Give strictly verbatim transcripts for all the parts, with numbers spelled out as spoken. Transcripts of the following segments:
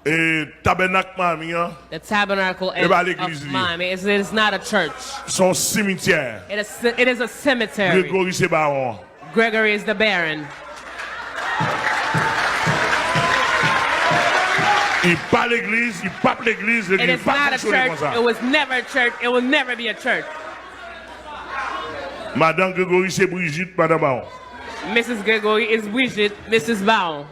E tabènak Miami an, The tabernacle e pa of legliz li. Miami is, it is not a church. Se yon simityè. It is, it is a cemetery. Gregory se bawon. Gregory is the baron. Li pa legliz, li p ap legliz, It legliz is pa not a fonksyone church. konsa. It was never a church. It will never be a church. Madan Gregory se Brigitte, madan Bawon. Missus Gregory is Brigitte, Missus Bawon.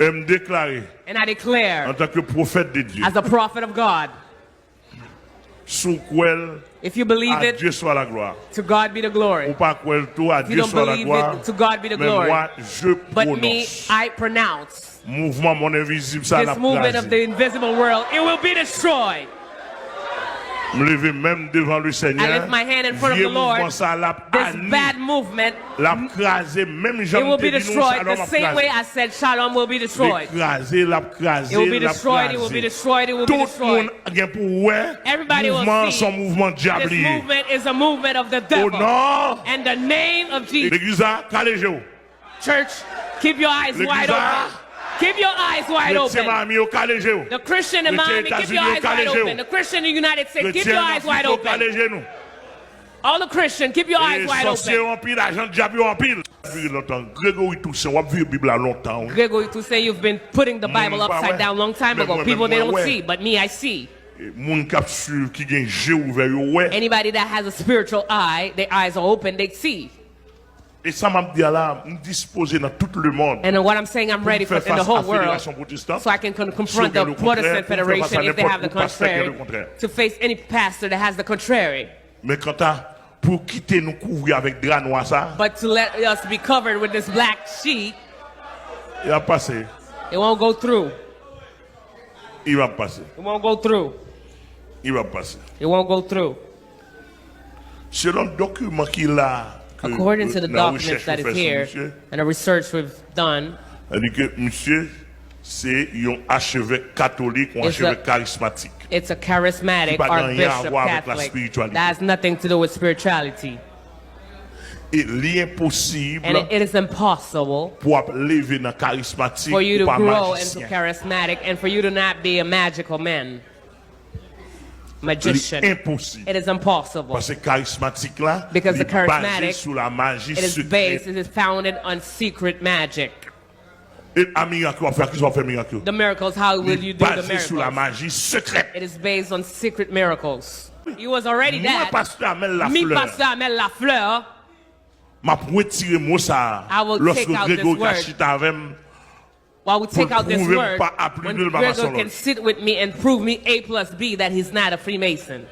E m deklare, And I declare, antanke pwofèt de Dye, as a prophet of God, si w kwè l, if you believe a it, Dye swa laglwa. To God be the glory. Ou pa kwè l tou, a If you Dye don't swa believe laglwa. It, to God be the Men mwa, glory. Je But me, prononse. I pronounce Mouvman Mon Envizib sa l this ap movement of the kraze. Invisible World, it will be destroyed. M leve men m devan le Senyè. I lift my hand in front of Vye the Lord. Mouvman sa l ap This ani. Bad movement, L ap kraze, menm it jan m will te be di nou, destroyed Shalom the ap same way kraze. I said Shalom will be Li destroyed. Kraze, l ap kraze, It will be l ap destroyed, it will be kraze. Destroyed, it will be Tout destroyed. Moun gen pou wè Everybody will mouvman an see se yon mouvman dyab This li ye. Movement is a movement of the O devil. non! And the name of Jesus. Legliz la, kale je w. Church, keep your eyes wide Legliz la, open. Keep your eyes wide Kretyen open. Miami yo, kale je w. The Christian in Kretyen Miami, keep your Etazini yo, eyes kale wide je w. open. The Christian in the United States, keep Kretyen your eyes wide Afrik yo, kale open. je nou. All the Christian, keep your eyes E wide sòsye open. Yo anpil, ajan dyab yo anpil. Vire lontan, Gregory Toussaint, w ap vire Bib la lontan, wi. Gregory Toussaint, you've been putting the Bible Moun pa upside wè, down long time men ago. mwen People, menm they mwen don't wè. See, but me, I see. E moun k ap swiv, ki gen je ouvè, yo wè. Anybody that has a spiritual eye, their eyes are open, they see. E sa m ap di a la, m dispoze nan tout lemonn. And what I'm saying, I'm ready Pou m for fè in the fas whole a Federasyon world, Pwotestan, so I can con- si yo confront gen the le Protestant kontrè, pou m fè fas a if they nenpòt have the gwoup pastè ki gen le contrary, kontrè. To face any pastor that has the contrary. Men kanta pou kite nou kouvri avèk dra nwa sa, But to let us be covered with this black sheet, y ap pase. It won't go through. Y ap pase. It won't go through. Y ap pase. It won't go through. Selon dokiman ki la, ke According to the nan documents rechèch that yo is fè sou here misye, and the research we've done, sa di ke misye se yon achevèk katolik, yon It's a- achevèk karismatik. It's a charismatic Ki pa gen anyen a Archbishop wè avèk la Catholic. Spiritualite. That has nothing to do with spirituality. E li enposib And it, it is impossible pou ap leve nan karismatik for you ou to pa grow into majisyen. Charismatic and for you to not be a magical man. Li Magician. Enposib. It is impossible. Paske karismatik la, Because li the charismatic, baze sou la maji It is sekrè. Based, it is founded on secret magic. E a mirak yo ap fè, ki sa w ap fè mirak yo? The miracles, how will you Li do the baze sou miracles? La maji sekrèt. It is based on secret miracles. You was already Mwen, that. Pastè Amel Me, Lafleur, Pastor Amel Lafleur, m ap retire mo sa a I will lòske take out this Gregory ka word. Chita avè m. Well, I will take Pou l out this pwouve m word pa a pli when de l pa Gregory masonlòj. Can sit with me and prove me A plus B that he's not a Freemason.